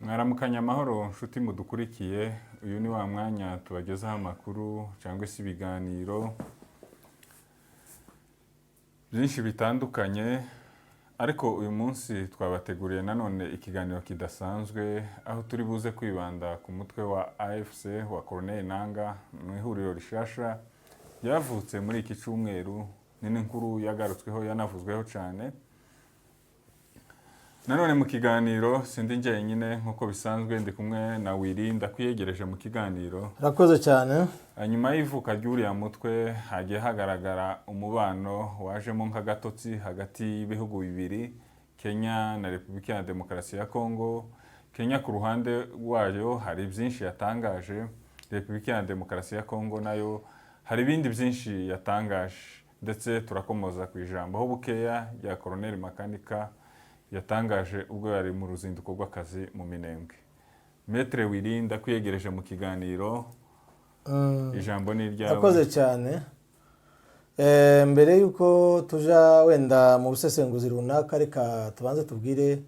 Mwaramukanya amahoro nshuti mudukurikiye. Uyu ni wa mwanya tubagezaho amakuru cyangwa se ibiganiro byinshi bitandukanye, ariko uyu munsi twabateguriye nanone ikiganiro kidasanzwe, aho turi buze kwibanda ku mutwe wa AFC wa Corneille Nangaa mu ihuriro rishasha ryavutse muri iki cyumweru. Ni n'inkuru yagarutsweho, yanavuzweho cyane. Nanone mu kiganiro sindi njyenyine, nk'uko bisanzwe ndi kumwe na Willy Ndakwiyegereje mu kiganiro. Urakoze cyane. Nyuma y'ivuka ry'uriya mutwe hagiye hagaragara umubano wajemo nk'agatotsi hagati y'ibihugu bibiri, Kenya na Repubulika ya Demokarasi ya Kongo. Kenya ku ruhande rwayo hari byinshi yatangaje, Repubulika ya Demokarasi ya Kongo nayo hari ibindi byinshi yatangaje, ndetse turakomoza ku ijambo ho bukeya rya Colonel Makanika yatangaje ubwo yari mu ruzinduko rw'akazi mu Minembwe. Maître Willy Ndakwiyegereje mu kiganiro, ijambo ni iryawe. Urakoze cyane. Mbere y'uko tuja wenda mu busesenguzi runaka, reka tubanze tubwire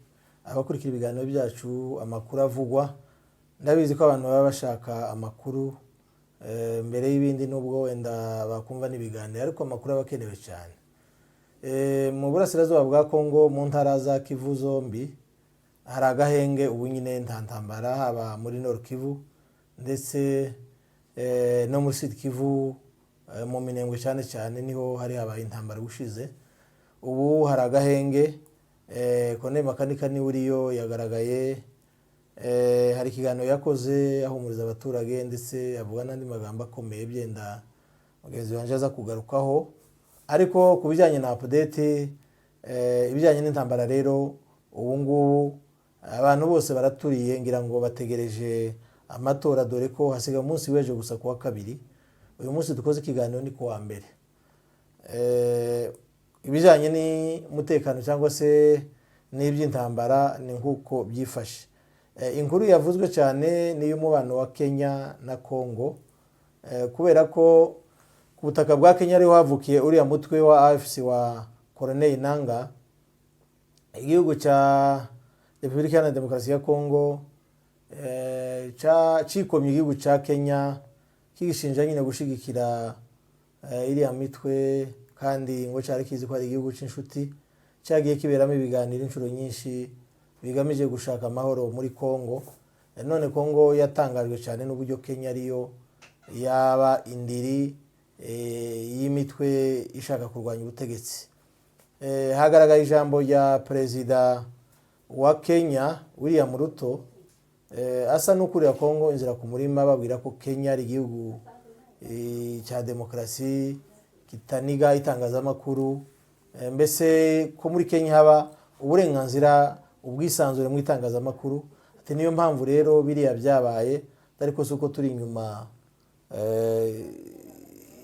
abakurikira ibiganiro byacu amakuru avugwa. Ndabizi ko abantu baba bashaka amakuru mbere y'ibindi, nubwo wenda bakumva n'ibiganiro, ariko amakuru aba akenewe cyane. Mu burasirazuba bwa Kongo, mu ntara za Kivu zombi, hari agahenge ubu nyine, nta ntambara, haba muri Nord Kivu ndetse no muri Sud Kivu, mu Minembwe cyane cyane niho hari habaye intambara ubushize. Ubu hari agahenge. Corneille Makanika niwe uriyo yagaragaye, hari ikiganiro yakoze ahumuriza abaturage, ndetse avuga n'andi magambo akomeye byenda mugenzi wanjye aza kugarukaho. Ariko ku bijyanye na update, ibijyanye n'intambara rero, ubu ngubu abantu bose baraturiye, ngira ngo bategereje amatora, dore ko hasigaye umunsi w'ejo gusa, kuwa kabiri. Uyu munsi dukoze ikiganiro ni kuwa mbere. Ibijyanye n'umutekano cyangwa se n'iby'intambara ni nk'uko byifashe. Inkuru yavuzwe cyane ni iy'umubano wa Kenya na Congo, kubera ko ku butaka bwa Kenya ariho havukiye uriya mutwe wa AFC wa Corneille Nangaa. Igihugu cya Repubulika Iharanira Demokarasi ya Congo cikomye igihugu cya Kenya, kigishinja nyine gushigikira iriya mitwe, kandi ngo cyari kizi ko ari igihugu cy'inshuti cyagiye kiberamo ibiganiro inshuro nyinshi bigamije gushaka amahoro muri Congo. None Congo yatangajwe cyane n'uburyo Kenya ariyo yaba indiri y'imitwe ishaka kurwanya ubutegetsi. Hagaragaye ijambo rya perezida wa Kenya William Ruto, asa n'ukurira Congo inzira ku murima, babwira ko Kenya ari igihugu cya demokarasi kitaniga itangazamakuru, mbese ko muri Kenya haba uburenganzira, ubwisanzure mu itangazamakuru. Ati niyo mpamvu rero biriya byabaye, ariko si uko turi inyuma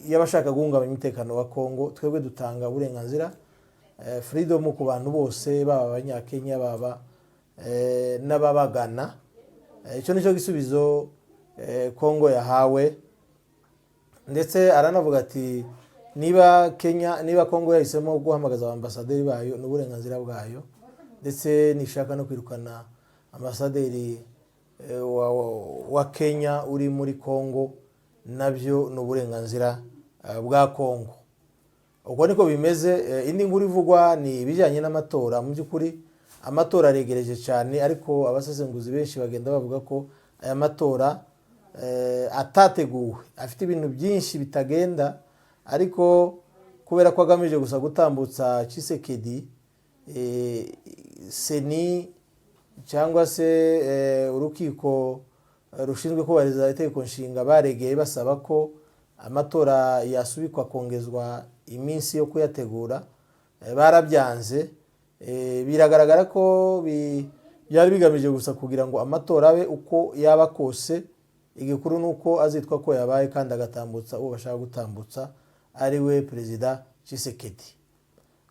y'abashaka guhungabanya umutekano wa Congo. Twebwe dutanga uburenganzira, freedom, ku bantu bose, baba Abanyakenya, baba n'ababagana. Icyo nicyo gisubizo Congo yahawe. Ndetse aranavuga ati niba Kenya, niba Congo yahisemo guhamagaza abambasaderi bayo, ni uburenganzira bwayo, ndetse nishaka no kwirukana ambasaderi wa Kenya uri muri Congo, nabyo ni uburenganzira bwa Congo. Uko niko bimeze. Indi nkuru ivugwa ni ibijyanye n'amatora. Mu by'ukuri amatora aregereje cyane, ariko abasesenguzi benshi bagenda bavuga ko aya matora atateguwe, afite ibintu byinshi bitagenda, ariko kubera ko agamije gusa gutambutsa Tshisekedi, CENI cyangwa se urukiko rushinzwe kubahiriza itegeko nshinga baregeye basaba ko amatora yasubikwa, akongezwa iminsi yo kuyategura, barabyanze. Biragaragara ko byari bigamije gusa kugira ngo amatora abe uko yaba kose, igikuru ni uko azitwa ko yabaye kandi agatambutsa uwo bashaka gutambutsa, ari we perezida Tshisekedi.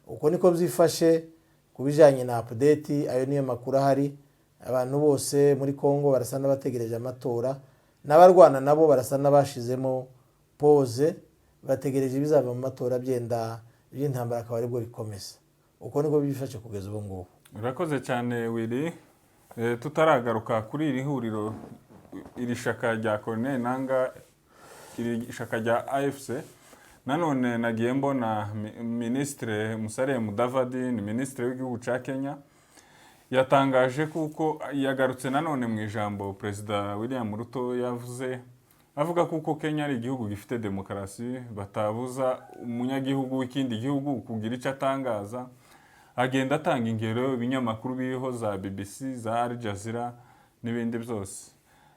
Uko niko byifashe ku bijyanye na update. Ayo niyo makuru ahari. Abantu bose muri Congo barasa n'abategereje amatora, n'abarwana nabo barasa n'abashizemo pause, bategereje ibizava mu matora, byenda iby'intambara akaba aribwo bikomeza. Uko niko byifashe kugeza ubu ngubu. Urakoze cyane, Willy. Tutaragaruka kuri iri huriro, iri shaka rya Corneille Nanga, iri shaka rya AFC, nanone nagiye mbona Minisitiri Musalia Mudavadi, ni minisitiri w'igihugu cya Kenya, yatangaje kuko yagarutse nanone mu ijambo Perezida William Ruto yavuze, avuga kuko Kenya ari igihugu gifite demokarasi, batabuza umunyagihugu w'ikindi gihugu kugira icyo atangaza. Agenda atanga ingero, ibinyamakuru biriho za BBC, za Al Jazeera n'ibindi byose.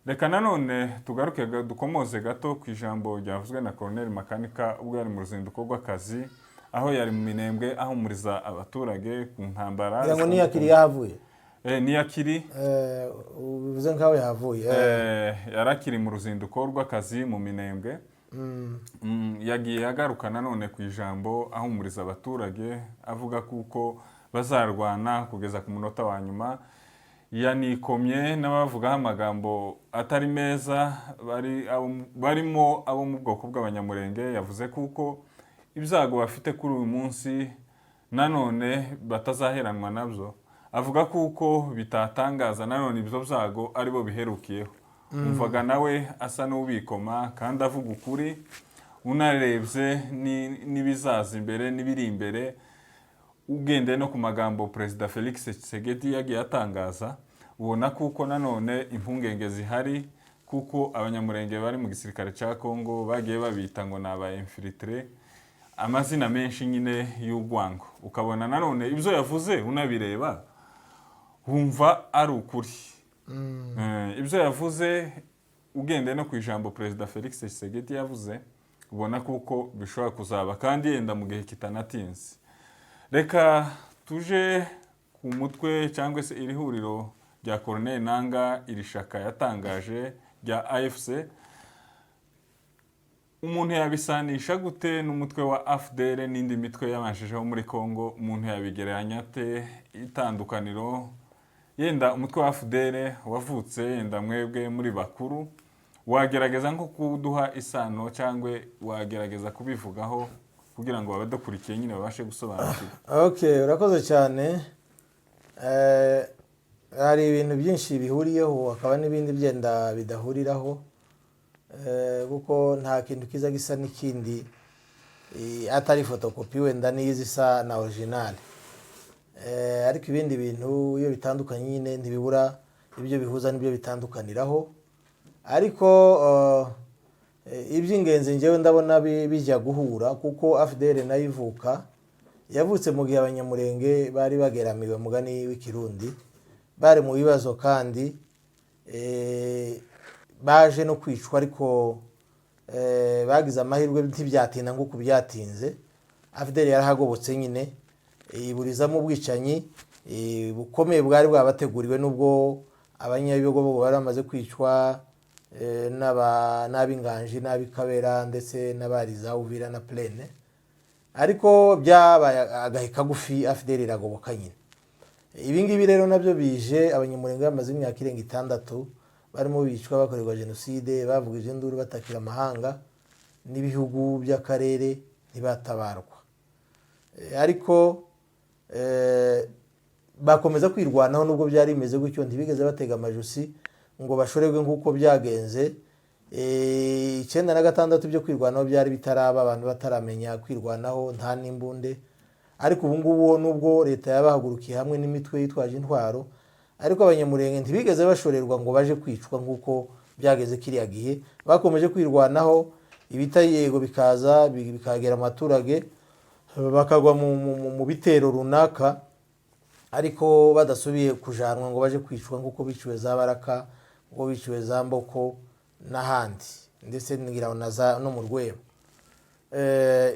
Reka nanone tugaruke dukomoze gato ku ijambo ryavuzwe na Colonel Makanika ubwo yari mu ruzinduko rw'akazi, aho yari mu Minembwe ahumuriza abaturage ku ntambara. Ngira ngo niyakiri yahavuye. Niyakiri. Bivuze nkaho yahavuye. Yarakiri mu ruzinduko rw'akazi mu Minembwe. Yagiye agaruka nanone ku ijambo ahumuriza abaturage, avuga kuko bazarwana kugeza ku munota wa nyuma. Yanikomye n'abavugaho amagambo atari meza, barimo abo mu bwoko bw'Abanyamurenge. Yavuze kuko ibyago bafite kuri uyu munsi nanone batazaheranwa nabyo, avuga kuko bitatangaza nanone ibyo byago aribo biherukiyeho. Umvaga nawe asa n'ubikoma kandi avuga ukuri, unarebye n'ibizaza imbere n'ibiri imbere, ugendeye no ku magambo Perezida Felix Tshisekedi yagiye atangaza, ubona kuko nanone impungenge zihari, kuko Abanyamurenge bari mu gisirikare cya Congo bagiye babita ngo ni aba infiltrés, amazina menshi nyine y'urwango. Ukabona nanone ibyo yavuze, unabireba wumva ari ukuri. Ibyo yavuze, ugendeye no ku ijambo Perezida Felix Tshisekedi yavuze, ubona kuko bishobora kuzaba kandi yenda mu gihe kitanatinze. Reka tuje ku mutwe cyangwa se iri huriro rya Corneille Nanga, iri shaka yatangaje rya AFC. Umuntu yabisanisha gute n'umutwe wa AFDL n'indi mitwe yabanjijeho muri Congo? Umuntu yabigereranya ate? Itandukaniro, yenda umutwe wa AFDL wavutse, yenda mwebwe muri bakuru wagerageza nko kuduha isano cyangwa wagerageza kubivugaho kugira ngo abadukurikiye nyine babashe gusobanukirwa. Okay, urakoze cyane. Hari ibintu byinshi bihuriyeho, hakaba n'ibindi byenda bidahuriraho, kuko nta kintu kiza gisa n'ikindi, atari fotokopi wenda niyo zisa na original. Ariko ibindi bintu iyo bitandukanye nyine ntibibura ibyo bihuza n'ibyo bitandukaniraho. Ariko iby'ingenzi ngewe ndabona bijya guhura, kuko AFDL nayo ivuka, yavutse mu gihe Abanyamurenge bari bageramiwe, mugani w'Ikirundi, bari mu bibazo kandi baje no kwicwa, ariko bagize amahirwe ntibyatinda nk'uko byatinze. AFDL yarahagobotse nyine, iburizamo ubwicanyi bukomeye bwari bwabateguriwe, n'ubwo Abanyabigobogo bari bamaze kwicwa, n'ab'Inganji n'ab'Ikabera ndetse n'abari za Uvira na Plaine, ariko byabaye agahe kagufi, AFDL iragoboka nyine. Ibi ngibi rero nabyo bije Abanyamurenge bamaze imyaka irenga 6 barimo bicwa, bakorerwa jenoside, bavugije induru batakira amahanga n'ibihugu by'akarere, ntibatabarwa. Ariko bakomeza kwirwanaho. Nubwo byari bimeze gutyo, ntibigeze batega amajosi ngo bashorerwe nk'uko byagenze 96. Byo kwirwanaho byari bitaraba, abantu bataramenya kwirwanaho, nta n'imbunde. Ariko ubu ngubu, nubwo leta yabahagurukiye hamwe n'imitwe yitwaje intwaro, ariko Abanyamurenge ntibigeze bashorerwa ngo baje kwicwa nk'uko byageze kiriya gihe. Bakomeje kwirwanaho, ibita yego bikaza bikagera mu baturage, bakagwa mu bitero runaka, ariko badasubiye kujanwa ngo baje kwicwa nk'uko biciwe za Baraka, nk'uko biciwe za Mboko n'ahandi, ndetse ngira ngo no mu Rwebo.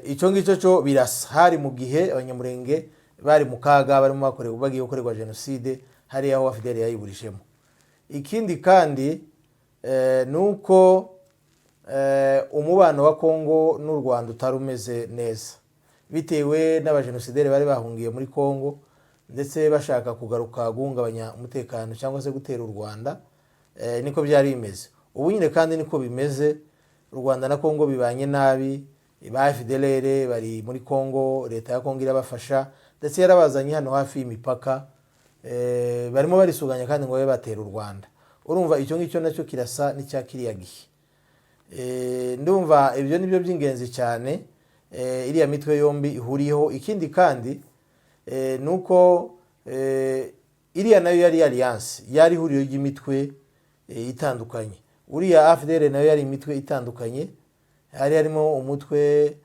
Icyo ngicyo cyo birasa. Hari mu gihe Abanyamurenge bari mu kaga, barimo bakorewe, bagiye gukorerwa jenoside, hariya aho AFDL yayiburijemo. Ikindi kandi ni uko umubano wa Kongo n'u Rwanda utari umeze neza, bitewe n'abajenosideri bari bahungiye muri Kongo, ndetse bashaka kugaruka guhungabanya umutekano cyangwa se gutera u Rwanda. Niko byari bimeze. Ubu nyine kandi niko bimeze, u Rwanda na Kongo bibanye nabi. Ba FDLR bari muri Kongo, leta ya Kongo irabafasha, ndetse yarabazanye hano hafi y'imipaka. Barimo barisuganya kandi ngo babe batera u Rwanda. Urumva icyo ngicyo nacyo kirasa n'icya kiriya gihe. Ndumva ibyo ni byo by'ingenzi cyane iriya mitwe yombi ihuriyeho. Ikindi kandi ni uko iriya nayo yari alliance, yari ihuriro ry'imitwe itandukanye. Uriya AFDL nayo yari imitwe itandukanye, hari harimo umutwe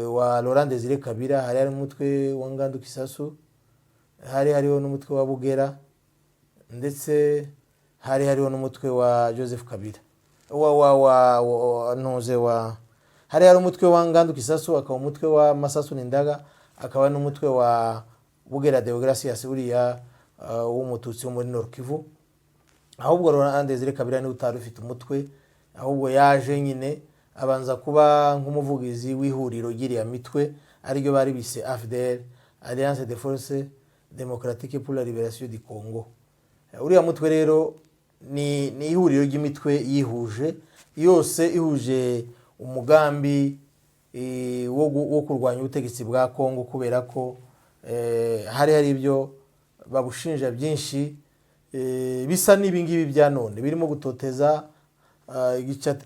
wa Laurent Desire Kabila, hari harimo umutwe wa Ngandu Kisasu, hari hariho n'umutwe wa Bugera, ndetse hari hariho n'umutwe wa Joseph Kabila wa ntuze wa, hari hari umutwe wa Ngandu Kisasu, akaba umutwe wa Masasu Nindaga, akaba n'umutwe wa Bugera Deogratias, uriya w'Umututsi wo muri Nord Kivu. Ahubwo Laurent Desire Kabila niwe utari ufite umutwe, ahubwo yaje nyine abanza kuba nk'umuvugizi w'ihuriro ry'iriya mitwe, ariryo bari bise AFDL, Alliance des Forces Démocratiques pour la Libération du Congo. Uriya mutwe rero ni ihuriro ry'imitwe yihuje yose, ihuje umugambi wo kurwanya ubutegetsi bwa Congo, kubera ko hari hari ibyo babushinja byinshi bisa n'ibingibi bya none, birimo gutoteza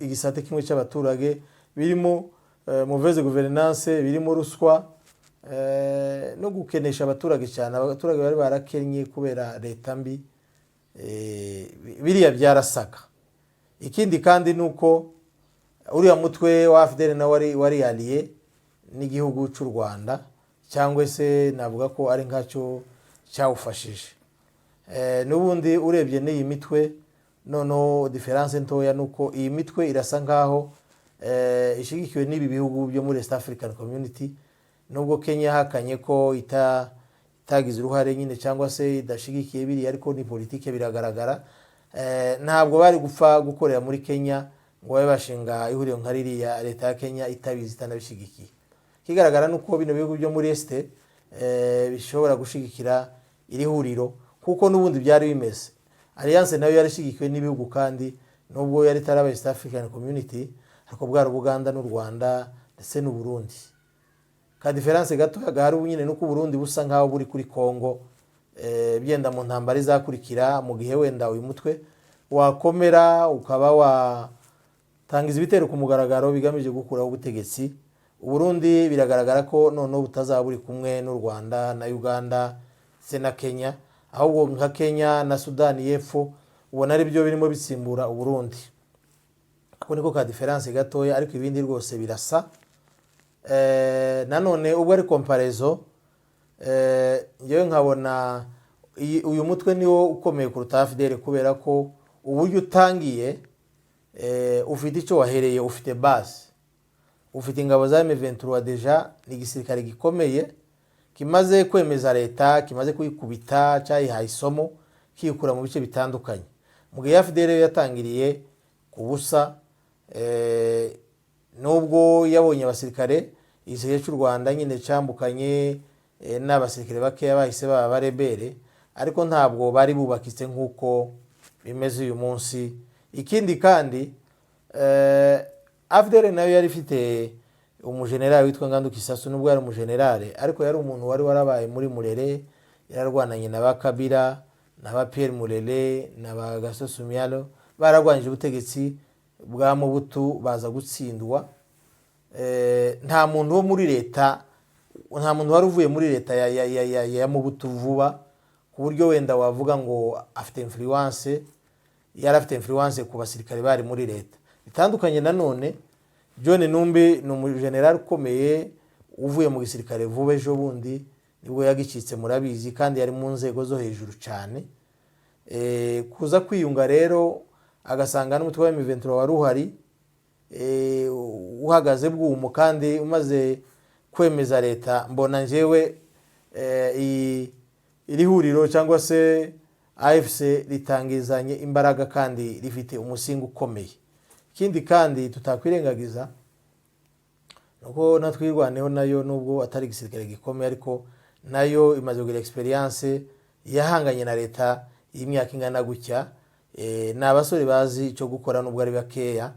igisate kimwe cy'abaturage, birimo mauvaise gouvernance, birimo ruswa no gukenesha abaturage cyane. Abaturage bari barakennye kubera leta mbi. Biriya byarasaga. Ikindi kandi ni uko uriya mutwe wa AFDL nawe wari allié n'igihugu cy'u Rwanda, cyangwa se navuga ko ari nkacyo cyawufashije. N'ubundi urebye n'iyi mitwe, noneho différence ntoya ni uko iyi mitwe irasa nkaho ishyigikiwe n'ibi bihugu byo muri East African Community, nubwo Kenya yahakanye ko itagize uruhare nyine cyangwa se idashigikiye biriya, ariko ni politike biragaragara. Ntabwo bari gupfa gukorera muri Kenya ngo babe bashinga ihuriro nka ririya leta ya Kenya itabizi, itanabishyigikiye. Ikigaragara ni uko bino bihugu byo muri Est bishobora gushyigikira iri huriro, kuko n'ubundi byari bimeze. Alliance nayo yari ishyigikiwe n'ibihugu, kandi nubwo yari itaraba East African Community, ariko bwari Ubuganda n'u Rwanda ndetse n'u Burundi. Ka différence gatoya gahari ubu nyine nuko Uburundi busa nkaho buri kuri Congo, byenda mu ntambara izakurikira, mu gihe wenda uyu mutwe wakomera ukaba watangiza ibitero ku mugaragaro bigamije gukuraho ubutegetsi, Uburundi biragaragara ko noneho butazaba buri kumwe n'u Rwanda na Uganda ndetse na Kenya, ahubwo nka Kenya na Sudani y'Epfo ubona ari byo birimo bisimbura Uburundi. Ako niko ka différence gatoya, ariko ibindi rwose birasa. Nanone ubwo ari comparaison, ngewe nkabona uyu mutwe niwo ukomeye kuruta AFDL, kubera ko uburyo utangiye ufite icyo wahereye, ufite base, ufite ingabo za M23 déjà, ni igisirikare gikomeye kimaze kwemeza leta, kimaze kuyikubita, cyayihaye isomo, kiyikura mu bice bitandukanye, mu gihe AFDL yo yatangiriye ku busa. Nubwo yabonye abasirikare, igisirikare cy'u Rwanda nyine cyambukanye n'abasirikare bakeya bahise baba barebere, ariko ntabwo bari bubakitse nk'uko bimeze uyu munsi. Ikindi kandi, AFDL nayo yari ifite umujenerali witwa Ngandu Kisasu. Nubwo yari umujenerali, ariko yari umuntu wari warabaye muri Murere, yararwananye na ba Kabila na ba Pierre Murere na ba Gaston Soumialot, bararwanyije ubutegetsi bwa Mobutu baza gutsindwa. Nta muntu wo muri leta, nta muntu wari uvuye muri leta ya Mobutu vuba ku buryo wenda wavuga ngo afite influence, yari afite influence ku basirikare bari muri leta. Bitandukanye nanone, John Numbi ni umujenerali ukomeye uvuye mu gisirikare vuba, ejo bundi nibwo yagicitse, murabizi, kandi yari mu nzego zo hejuru cyane. Kuza kwiyunga rero agasanga n'umutwe wa M23 wari uhari, uhagaze bwumu kandi umaze kwemeza leta, mbona njyewe iri huriro cyangwa se AFC ritangizanye imbaraga kandi rifite umusingi ukomeye. Ikindi kandi tutakwirengagiza nuko natwirwaneho nayo, nubwo atari igisirikare gikomeye, ariko nayo imaze kugira experience, yahanganye na leta y'imyaka ingana gutya. Ni abasore bazi icyo gukora nubwo ari bakeya,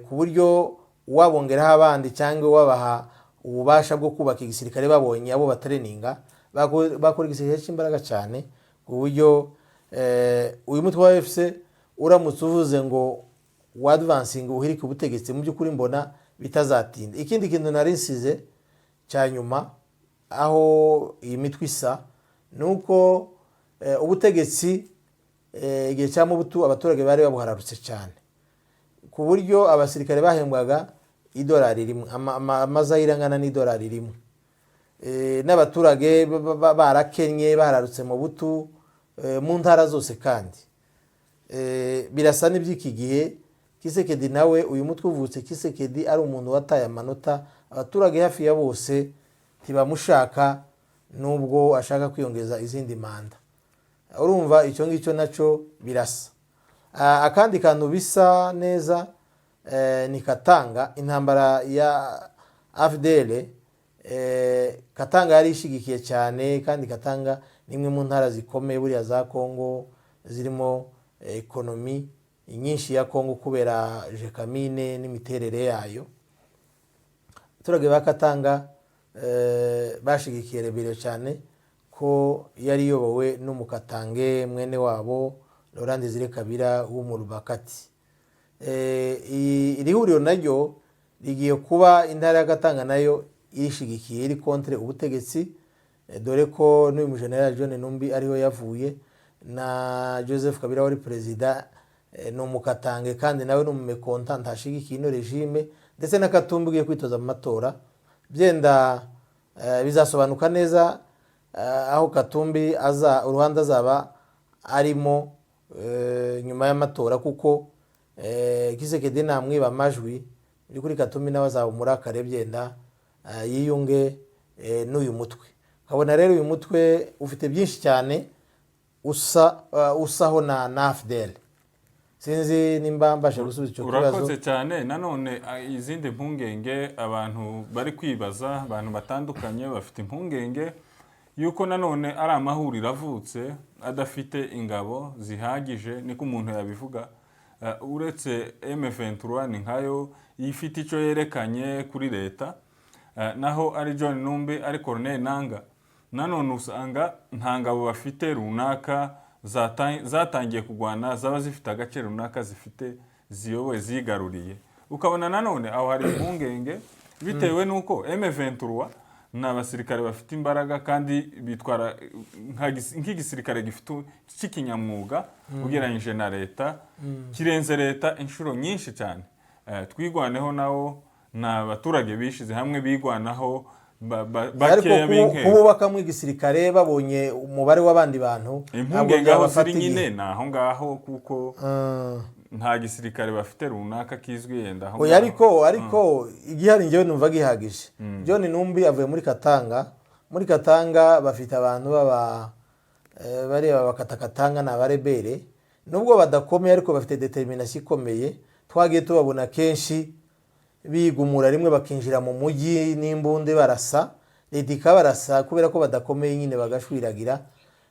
ku buryo wabongeraho abandi cyangwa wabaha ububasha bwo kubaka igisirikare, babonye abo batreninga, bakora igisirikare cy'imbaraga cyane. Ku buryo uyu mutwe wa AFC uramutse uvuze ngo wadvancinga uhirike ubutegetsi, mu by'ukuri mbona bitazatinda. Ikindi kintu nari nsize cya nyuma aho iyi mitwe isa ni uko ubutegetsi igihe cya Mobutu abaturage bari babuhararutse cyane, ku buryo abasirikare bahembwaga idolari rimwe, amazayire angana n'idolari rimwe. N'abaturage barakennye, bahararutse Mobutu mu ntara zose. Kandi birasa n'iby'iki gihe. Tshisekedi nawe, uyu mutwe uvutse Tshisekedi ari umuntu wataye amanota, abaturage hafi ya bose ntibamushaka nubwo ashaka kwiyongeza izindi manda. Urumva icyo ngicyo nacyo birasa. Akandi kantu bisa neza ni Katanga. Intambara ya AFDL, Katanga yari ishigikiye cyane, kandi Katanga ni imwe mu ntara zikomeye buriya za Kongo, zirimo économie nyinshi ya Kongo kubera Gécamines n'imiterere yayo. Abaturage ba Katanga bashigikiye rébellion cyane ko yari iyobowe n'Umukatange mwene wabo Laurent Desire Kabila w'Umurubakati. Iri huriro naryo rigiye kuba intara ya Katanga nayo irishigikiye, iri contre ubutegetsi, dore ko n'uyu mujenerali John Numbi ariho yavuye, na Joseph Kabila wari perezida ni Umukatange kandi nawe ni umumécontent, ntashigikiye ino régime, ndetse na Katumbi ugiye kwitoza mu matora. Byenda bizasobanuka neza aho Katumbi aza uruhande azaba arimo nyuma y'amatora, kuko Tshisekedi namwiba amajwi by'ukuri Katumbi nawe azaba umurakare, byenda yiyunge n'uyu mutwe. Nkabona rero uyu mutwe ufite byinshi cyane usa usaho na AFDL. Sinzi nimba mbashe gusubiza icyo kibazo. Urakoze cyane. Nanone izindi mpungenge abantu bari kwibaza, abantu batandukanye bafite impungenge yuko nanone ari amahuriro avutse adafite ingabo zihagije, niko umuntu yabivuga. Uretse M23 ni nkayo ifite icyo yerekanye kuri leta. Naho ari John Numbi, ari Corneille Nanga, nanone usanga nta ngabo bafite runaka zatangiye kurwana, zaba zifite agace runaka zifite ziyoboye, zigaruriye. Ukabona nanone aho hari impungenge bitewe n'uko M23 ni abasirikare bafite imbaraga kandi bitwara nk'igisirikare gifite cy'ikinyamwuga ugereranyije na leta, kirenze leta inshuro nyinshi cyane. Twigwaneho nawo ni abaturage bishize hamwe bigwanaho Ariko bakeya b'inkera. Kububakamo igisirikare babonye umubare w'abandi bantu ntabwo Impungenge aho byabafata ziri igihe. nyine ni aho ngaho, kuko nta gisirikare bafite runaka kizwi yenda aho Oya. ngaho. Ariko igihari njyewe numva gihagije. John Numbi avuye muri Katanga. Muri Katanga bafite abantu baba bareba bakatakatanga, ni abarebere nubwo badakomeye ariko bafite détermination ikomeye. Twagiye tubabona kenshi bigumura rimwe bakinjira mu mujyi n'imbunde barasa leta, ikabarasa kubera ko badakomeye nyine, bagashwiragira,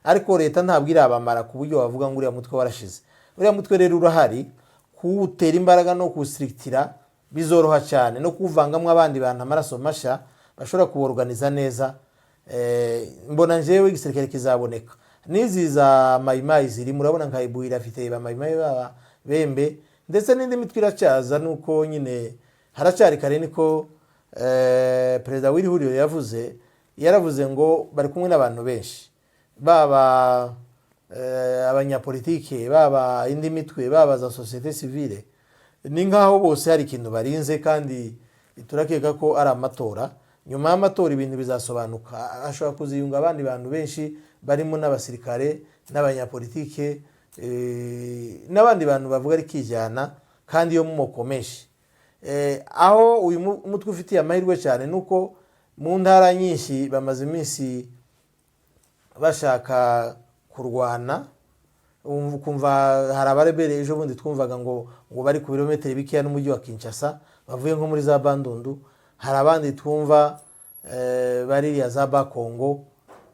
ariko leta ntabwo irabamara ku buryo wavuga ngo uriya mutwe warashize. Uriya mutwe rero urahari, kuwutera imbaraga no kuwusirikitira bizoroha cyane, no kuwuvangamo abandi bantu, amaraso mashya bashobora kuworganiza neza. Mbona njyewe igisirikare kizaboneka. N'izi za Mayimayi ziri, murabona nka Ibuhira afite ba Mayimayi baba bembe, ndetse n'indi mitwe iracyaza, nuko nyine haracyari kare. Niko perezida w'iri huriro yavuze, yaravuze ngo bari kumwe n'abantu benshi, baba abanyapolitike, baba indi mitwe, baba za société civile, ni nk'aho bose hari ikintu barinze, kandi turakeka ko ari amatora. Nyuma y'amatora ibintu bizasobanuka, ashobora kuziyunga abandi bantu benshi barimo n'abasirikare n'abanyapolitike n'abandi bantu bavuga rikijyana kandi yo mu moko menshi. Aho uyu mutwe ufitiye amahirwe cyane ni uko mu ntara nyinshi bamaze iminsi bashaka kurwana. Ukumva hari abarebere, ejo bundi twumvaga ngo bari ku birometero bikeya n'umujyi wa Kinshasa, bavuye nko muri za Bandundu. Hari abandi twumva baririya za Bakongo,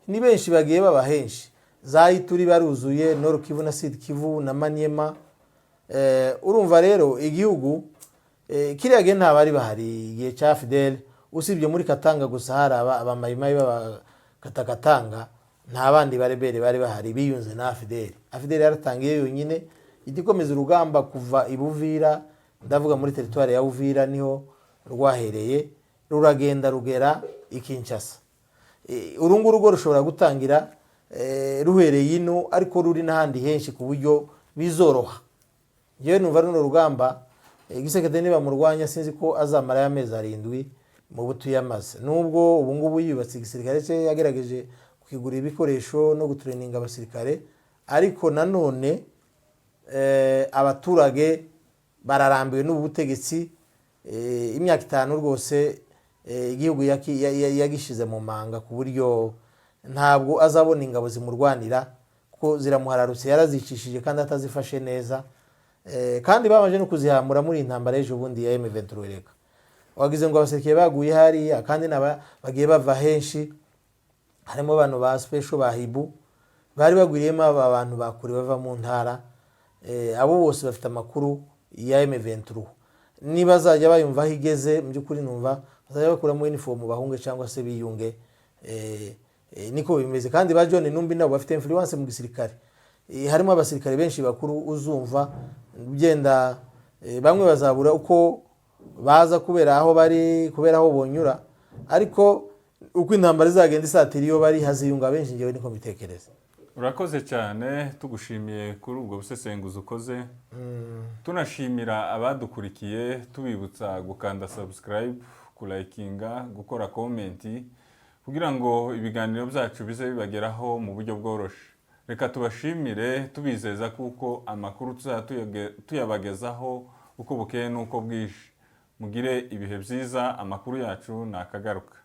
ni benshi bagiye baba henshi, za Ituri baruzuye, Nord Kivu na Sud Kivu na Maniema. Urumva rero igihugu kiriya gihe nta bari bahari igihe cya Fidel, usibye muri Katanga gusa hari abamayimayi b'abakatakatanga. Nta bandi barebere bari bahari biyunze na AFDL. AFDL yaratangiye yonyine, ijya ikomeza urugamba kuva i Buvira, ndavuga muri teritwari ya Uvira niho rwahereye, ruragenda rugera i Kinshasa. Uru nguru rwo rushobora gutangira ruhereye ino, ariko ruri n'ahandi henshi ku buryo bizoroha. Ngewe numva runo rugamba, Tshisekedi nibamurwanya, sinzi ko azamara amezi 7 mu butu yamaze, nubwo ubu ngubu yubatse igisirikare cye, yagerageje kukigura ibikoresho no gutureninga abasirikare, ariko nanone abaturage bararambiwe n'ubu butegetsi. Imyaka 5 rwose, igihugu yagishize mu manga, ku buryo ntabwo azabona ingabo zimurwanira kuko ziramuhararutse, yarazicishije kandi atazifashe neza. Kandi babanje no kuzihamura muri iyi ntambara y'ejo bundi ya M23. Reka wagize ngo abasirikare baguye hariya, kandi n'aba bagiye bava henshi, harimo abantu ba special ba Hibu bari bagwiriyemo, aba bantu bakure bava mu ntara. Abo bose bafite amakuru ya M23. Niba bazajya bayumva aho igeze, mu by'ukuri numva bazajya bakuramo uniform bahunge cyangwa se biyunge. Niko bimeze. Kandi ba John Numbi nabo bafite influence mu gisirikare. Harimo abasirikare benshi bakuru uzumva ugenda, bamwe bazabura uko baza kubera aho bari, kubera aho bonyura, ariko uko intambara izagenda isatira iyo bari, haziyunga benshi. Ngewe niko mbitekereza. Urakoze cyane, tugushimiye kuri ubwo busesenguzi ukoze, tunashimira abadukurikiye, tubibutsa gukanda subscribe, kulayikinga, gukora comment kugira ngo ibiganiro byacu bize bibageraho mu buryo bworoshye. Reka tubashimire, tubizeza kuko amakuru tuzajya tuyabagezaho uko bukeye n'uko bwije. Mugire ibihe byiza, amakuru yacu ni akagaruka.